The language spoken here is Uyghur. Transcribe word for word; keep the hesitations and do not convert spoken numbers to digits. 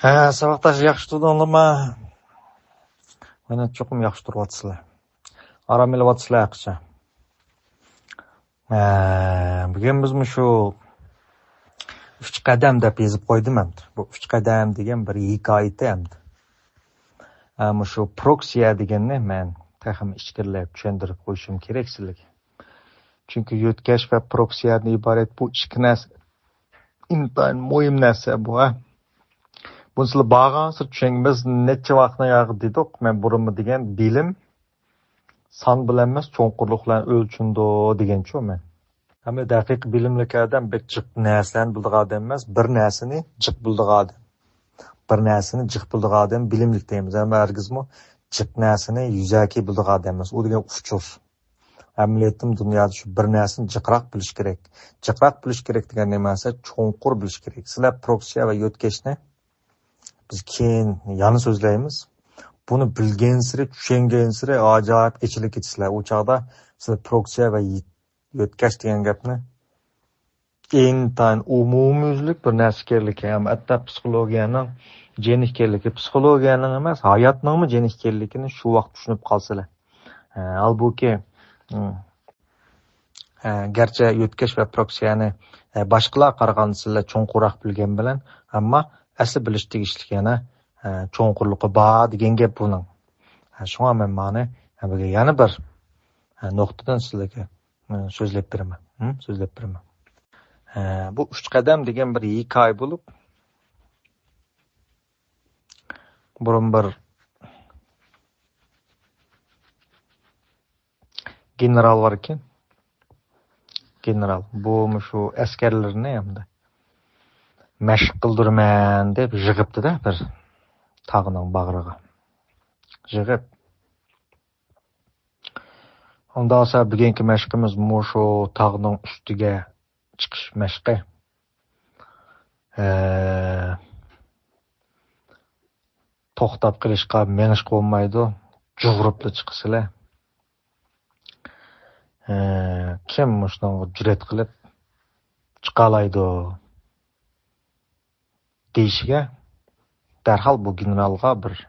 ھە، ساۋاقداش، ياخشى تۇردۇڭلارمۇ؟ مانا چوقۇم ياخشى تۇرۇۋاتىسىلەر. ئارام ئېلىۋاتىسىلەر ھەقىچە. ھە، بۈگۈن بىز مۇشۇ ئۈچ قەدەم دەپ يېزىپ قويدۇم ئەمدى. بۇ ئۈچ قەدەم دېگەن بىر ھېكايىتى ئەمدى. ھە، مۇشۇ پروكسىيە دېگەننى مەن تېخىمۇ ئىچكىرىلەپ چۈشەندۈرۈپ قويۇشۇم كېرەك سىلەرگە. چۈنكى يۆتكەش ۋە پروكسىيەدىن ئىبارەت بۇ ئىككى نەرسە ئىنتايىن مۇھىم نەرسە بۇ، ھە. بۇنى سىلەر بارغانسېرى چۈشەنگەن. بىز نەچچە ۋاقىتنىڭ ياغى دېدۇق، مەن بۇرۇنمۇ دېگەن، بىلىم سان بىلەن ئەمەس، چوڭقۇرلۇق بىلەن ئۆلچىنىدۇ دېگەنچۇ مەن. ھەممە ھەقىقىي بىلىملىك ئادەم بەك جىق نەرسىلەرنى بىلىدىغان ئادەم ئەمەس، بىر نەرسىنى جىق بىلىدىغان ئادەم. بىر نەرسىنى جىق بىلىدىغان ئادەم بىلىملىك دەيمىز، ئەمما ھەرگىزمۇ جىق نەرسىنى يۈزەكى بىلىدىغان ئادەم ئەمەس. ئۇ دېگەن ئۇچۇر. ئەمەلىيەتتىمۇ دۇنيادا شۇ بىر نەرسىنى جىقراق بىلىش كېرەك. جىقراق بىلىش كېرەك دېگەن نېمە دېسە، چوڭقۇر بىلىش كېرەك. سىلەر پروكسىيە ۋە يۆتكەشنى بىز كېيىن يەنە سۆزلەيمىز. بۇنى بىلگەنسېرى، چۈشەنگەنسېرى ئاجايىپ ئېچىلىپ كېتىسىلەر. ئۇ چاغدا سىلەر پروكسىيە ۋە يۆتكەش دېگەن گەپنى ئىنتايىن ئومۇميۈزلۈك بىر نەرسە ئىكەنلىكى، ھەم ھەتتا پسىخولوگىيەنىڭ جېنى ئىكەنلىكى، پسىخولوگىيەنىڭ ئەمەس، ھاياتنىڭمۇ جېنى ئىكەنلىكىنى شۇ ۋاقىت چۈشىنىپ قالىسىلەر. ھە، ھالبۇكى، ھە، گەرچە يۆتكەش ۋە پروكسىيەنى، ھە، باشقىلارغا قارىغاندا سىلەر چوڭقۇرراق بىلگەن بىلەن، ئەمما ئەسلى بىلىش تېگىشلىك يەنە، ھە، چوڭقۇرلۇقى بار دېگەن گەپ بۇنىڭ. ھە، شۇڭا مەن مانا، ھە، بۈگۈن يەنە بىر، ھە، نۇقتىدىن سىلەرگە، ھە، سۆزلەپ بېرىمەن. ھە، سۆزلەپ بېرىمەن. ھە، بۇ ئۈچ قەدەم دېگەن بىر ھېكايە بولۇپ، بۇرۇن بىر گېنېرال بار ئىكەن. گېنېرال. بۇ مۇشۇ ئەسكەرلىرىنى ئەمدى مەشىق قىلدۇرىمەن دەپ يىغىپتىدە بىر تاغنىڭ باغرىغا. يىغىپ. ئۇنداق بولسا بۈگۈنكى مەشقىمىز مۇشۇ تاغنىڭ ئۈستىگە چىقىش مەشقى. ھە. توختاپ قېلىشقا، مېڭىشقا بولمايدۇ. جۇغۇرۇپلا چىقىسىلەر. ھە، كىم مۇشۇنىڭغا جۈرئەت قىلىپ چىقالايدۇ دېيىشىگە، دەرھال بۇ گېنېرالغا بىر